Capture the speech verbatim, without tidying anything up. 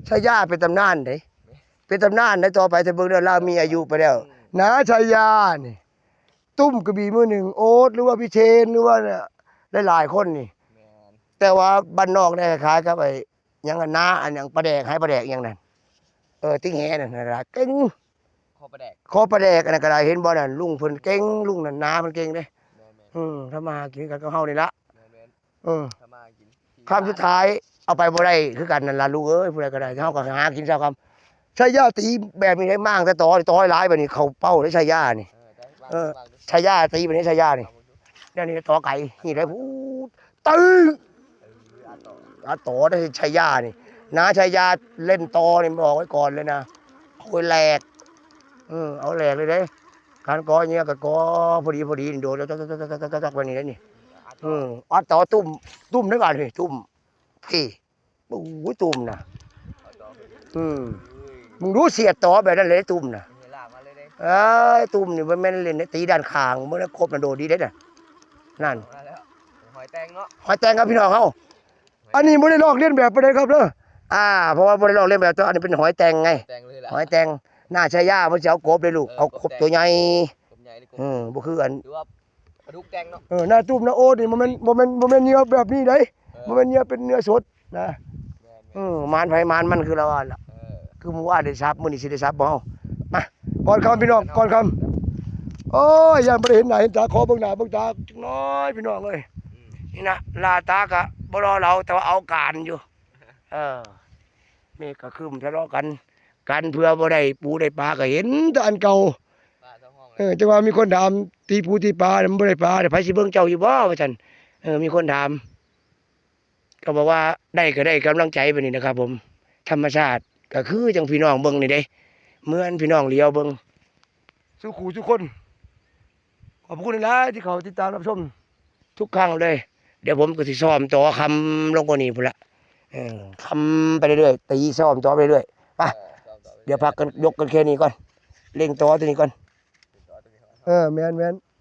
ชายาเป็นตำนานเด้ เป็นตำนานนะ ต่อไปถ้าเบิ่งเด้อ ลาวมีอายุไปแล้ว อืม นะ ชายานี่ ตุ้มกระบี่มือหนึ่ง โอ๊ต หรือว่าพี่เชน หรือว่าหลายๆคนนี่ แม่น แต่ว่าบ้านนอกเนี่ยคล้ายกับไอ้หยังอะ น้าอันหยัง ปลาแดก หายปลาแดกอีหยังนั่น เออ ติ๊งแหนั่นน่ะ เก่ง คอปลาแดก คอปลาแดกอันนั้นก็ได้ เห็นบ่นั่น ลุงเพิ่นเก่ง ลุงนั่น น้าเพิ่นเก่งเด้ แม่นๆ อืม ทำมาหากินกันกับเฮานี่ละ แม่นๆ เออ ทำมาหากิน คำสุดท้ายเอาไปบ่ได้คือกันนั่นล่ะ ลูกเอ้ย ผู้ใดก็ได้ เฮาก็หากินเช้าค่ำ ชายาตีแบบนี้ได้ มางแต่ต่อ ต่อหลายแบบนี้ เข้าเป้าได้ชายานี่ เออ ได้ วาง เออ วางดู ชายาตีแบบนี้ ชายานี่ วางดู แนวนี้ต่อไก่ นี่ได้ พูด ตึ้ง เออ อัดต่อ อัดต่อได้ชายานี่ น้าชายาเล่นต่อนี่ บอกไว้ก่อนเลยนะ เอาไว้แหลก เออ เอาแหลกเลยเด้ การก่อเนี่ยก็ก่อพอดีพอดี โดด จักๆๆๆๆ แบบนี้ได้นี่ อัดต่อ เออ อัดต่อ ตุ้ม ตุ้มนึกอ่ะนี่ ตุ้ม พี่ โอ้ย ตุ้มนะ อัดต่อ อืม มึงดูเสียดต่อแบบนั้นเลย ตุ้มนะ มันจะลากมาเลยเด้ เอ้ย ตุ้มนี่มันแม่นเล่นในตีด้านข้าง มันครบนะ โดดดีเด้น่ะ นั่น มาแล้ว หอยแตงเนาะ หอยแตงครับพี่น้องเฮา อันนี้บ่ได้ลอกเลียนแบบปานใดครับเด้อ อ่า เพราะว่าบ่ได้ลอกเลียนแบบ แต่อันนี้เป็นหอยแตงไง แตงเลยล่ะ หอยแตง หน้าชายามันสิเอากบเลยลูก เออ เอากบ กบแแตง ตัวใหญ่ กบใหญ่นี่ กบ เออ บ่คืออัน หรือว่าปลาดุกแตงเนาะ เออ หน้าตุ้มหน้าโอ๊ตนี่บ่แม่น บ่แม่น บ่แม่นเหยื่อแบบนี้เด้ เออ บ่แม่นเหยื่อเป็นเหยื่อสดนะ แม่นๆ เออ หมานไผหมานมันคือละว่าล่ะ เออ คือมื้อวานได้สับ มื้อนี้สิได้สับบ่เฮา มา ก่อนค่ำพี่น้อง ก่อนค่ำ โอ้ย ย่านบ่ได้เห็นหน้าเห็นตา ขอเบิ่งหน้าเบิ่งตาจักหน่อยพี่น้องเอ้ย อืม นี่นะ หน้าตากะบ่หล่อเหลา แต่ว่าเอาการอยู่ เออ เมฆก็ครึ้มทะเลาะกัน กันเพื่อบ่ได้ปูได้ปลาก็เห็นแต่อันเก่า ปลาสองห้องเลย เออ จังว่ามีคนถาม ตีปูตีปลา มันบ่ได้ปลา ไผสิเบิ่งเจ้าอยู่บ่ ว่าซั่น เออ มีคนถาม ก็บอกว่าได้ก็ได้กำลังใจแบบนี้นะครับผม ธรรมชาติก็คือจังพี่น้องเบิ่งนี่เด้ เหมือนพี่น้องเหลียวเบิ่ง สู่คู่สู่คน ขอบคุณหลายๆที่เขาติดตามรับชมทุกครั้งเลย เดี๋ยวผมก็สิซ้อมต่อค่ำลงกว่านี้พู้นละ เออ ค่ำไปเรื่อยๆ ตีซ้อมต่อไปเรื่อยๆ ไป เออ ซ้อมต่อไปเรื่อยๆ เดี๋ยวพักกัน ยกกันแค่นี้ก่อน เร่งต่อตัวนี้ก่อน เร่งต่อตัวนี้ก่อน เออ แม่นๆ